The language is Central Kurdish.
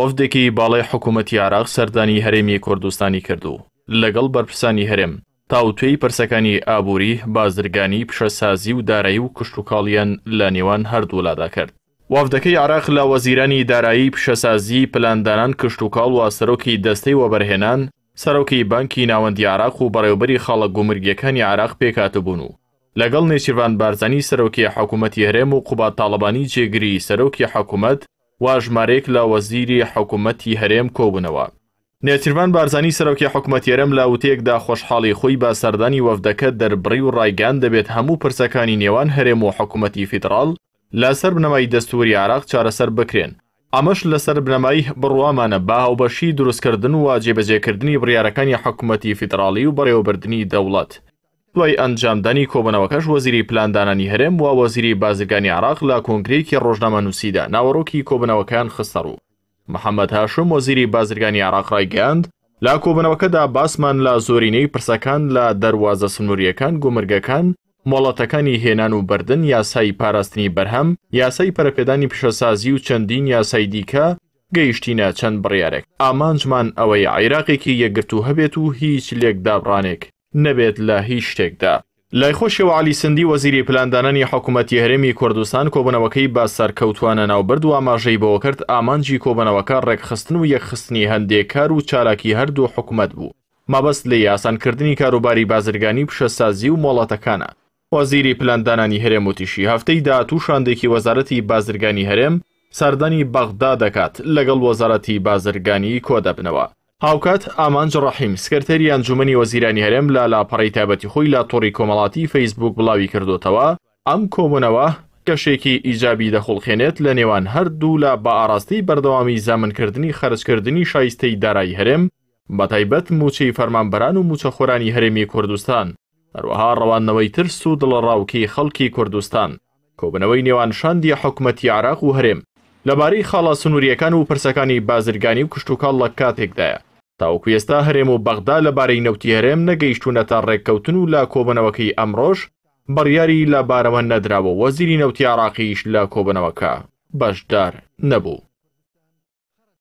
وەفدێکی باڵای حکوومەتی عێراق سەردانی هەرێمی کوردستانی کرد و لەگەڵ بەرپرسانی هەرێم تاوتوێی پرسەکانی ئابووری، بازرگانی، پیشەسازی و دارایی و کشتوکاڵیان لە نێوان هەردوولادا کرد. وەفدەکەی عێراق لە وەزیرانی دارایی، پیشەسازی، پلاندانان، کشتوکاڵ و سەرۆکی دەستەی وەبەرهێنان، سەرۆکی بانکی ناوەندی عێراق و بەڕێوەبەری خاڵە گومرگییەکانی عێراق پێکهاتبوون و لەگەڵ نێچیرڤان بارزانی سەرۆکی حکوومەتی هەرێم و قوباد تاڵەبانی جێگری سەرۆکی حکوومەت و ژمارەیەک لە وەزیری حکوومەتی هەرێم کۆبوونەوە. نێچیرڤان بارزانی سەرۆکی حکومەتی هەرێم لە وتەیەکدا خۆشحاڵی خۆی بە سەردانی وەفدەکە دەربڕی و ڕایگەیاند دەبێت هەموو پرسەکانی نێوان هەرێم و حکومەتی فیدڕاڵ لەسەر بنەمای دەستووری عێراق چارەسەر بکرێن، ئەمەش لەسەر بنەمای بڕوامانە بە هاوبەشی دروستکردن و جێبەجێکردنی بڕیارەکانی حکومەتی فیدڕاڵی و بەڕێوەبردنی دەوڵەت. دوای ئەنجامدانی کۆبوونەوەکەش وەزیری پلاندانانی هەرێم و وەزیری بازرگانی عێراق لە کۆنگرەیەکی ڕۆژنامەنووسیدا ناوەڕۆکی کۆبوونەوەکەیان خستەڕوو. محەمەد هاشم وەزیری بازرگانی عێراق ڕایگەیاند، لە کۆبوونەوەکەدا باسمان لە زۆرینەی پرسەکان لە دەروازە سنوورییەکان، گومرگەکان، مۆڵەتەکانی هێنان و بردن، یاسای پاراستنی بەرهەم، یاسای پەرەپێدانی پیشەسازی و چەندین یاسای دیکە، گەیشتینە چەند بڕیارێک. ئامانجمان ئەوەیە عێراقێکی یەکگرتوو هەبێت و هیچ لێکدابڕانێک نەبێت لە هیچ شتێکدا. لای خۆشیەوە عەلی سندی وەزیری پلاندانانی حکومەتی هەرێمی کوردستان کۆبوونەوەکەی بە سەرکەوتوانە ناوبرد و ئاماژەی بەوەکرد ئامانجی کۆبوونەوەکە ڕێکخستن و یەکخستنی هەندێک کار و چالاکی هەردوو حکومەت بوو مەبەست لێی ئاسانکردنی کاروباری بازرگانی و پیشەسازی و مۆڵەتەکانە. وەزیری پلاندانانی هەرێم وتیشی، هەفتەی داهاتوو شاندێکی وەزارەتی بازرگانی هەرێم سەردانی بەغدا دەکات لەگەڵ وەزارەتی بازرگانی کۆدەبنەوە. هاوکات، ئامانج ڕەحیم، سکرتێری ئەنجوومەنی وەزیرانی هەرێم لە لاپەڕەی تایبەتی خۆی لە تۆڕی کۆمەڵاتی فەیسبووک بڵاویکردۆتەوە، ئەم کۆبوونەوە گەشێکی ئیجابی دەخوڵقێنێت لە نێوان هەردوولا بە ئاڕاستەی بەردەوامی زامنکردنی خەرجکردنی شایستەی دارایی هەرێم بەتایبەت مووچەی فەرمانبەران و مووچەخۆرانی هەرێمی کوردستان، هەروەها ڕەواندنەوەی ترس و دڵەڕاوکێی خەڵکی کوردستان. کۆبوونەوەی نێوان شاندی حکومەتی عێراق و هەرێم لەبارەی خاڵە سنوورییەکان و پرسەکانی بازرگانی و کشتوکاڵ لە کاتێکدایە، تاوەکو ئێستا هەرێم و بەغدا لەبارەی نەوتی هەرێم نەگەیشتوونەتە ڕێککەوتن و لە کۆبوونەوەکەی ئەمڕۆش بڕیاری لەبارەوە نەدراوە و وەزیری نەوتی عێراقیش لە کۆبوونەوەکە بەشدار نەبوو.